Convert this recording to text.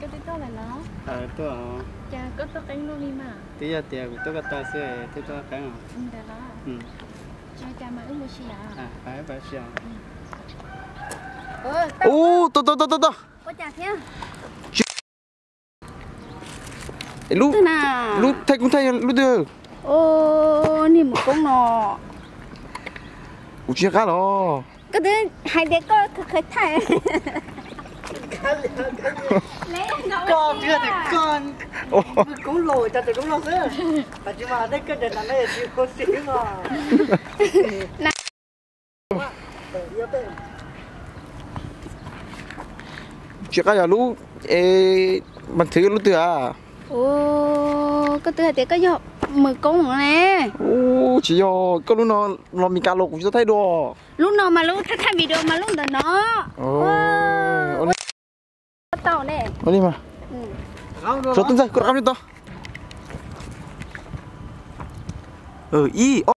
Twb tuaj lawm los? Tuaj. Cas koj tuaj qeeb luaj li mas? Twb yog tias kuv tuaj ko taw xwb thiaj tuaj qeeb os. Ntawd los? Cas mas wb mus si os. Ub, tau tau tau tau tau. Lub thaij koob thaij lub twg? Niag mus koob no. Kuv tsis nco qab los. Koj twb hais tias koj khaws thaij. Koj twb hais tias koj mus koob los, cas tseem koob no xwb. Tab sis mas nej koj cov nas no tsis khuv xim os. Tsis qab yog lub, mas thwv lub twg a? Koj twb hais tias koj yog mus koob no ne. Ub, tsis yog, koj lub no los Meskas los kuv tsis tau thaij dua. Lub no mas lub thaij thaij video mas lub ntawm no. Tau ne. Ua li mas. Rau tus ntxawg, koj rov qab peb tau. Ib, ob.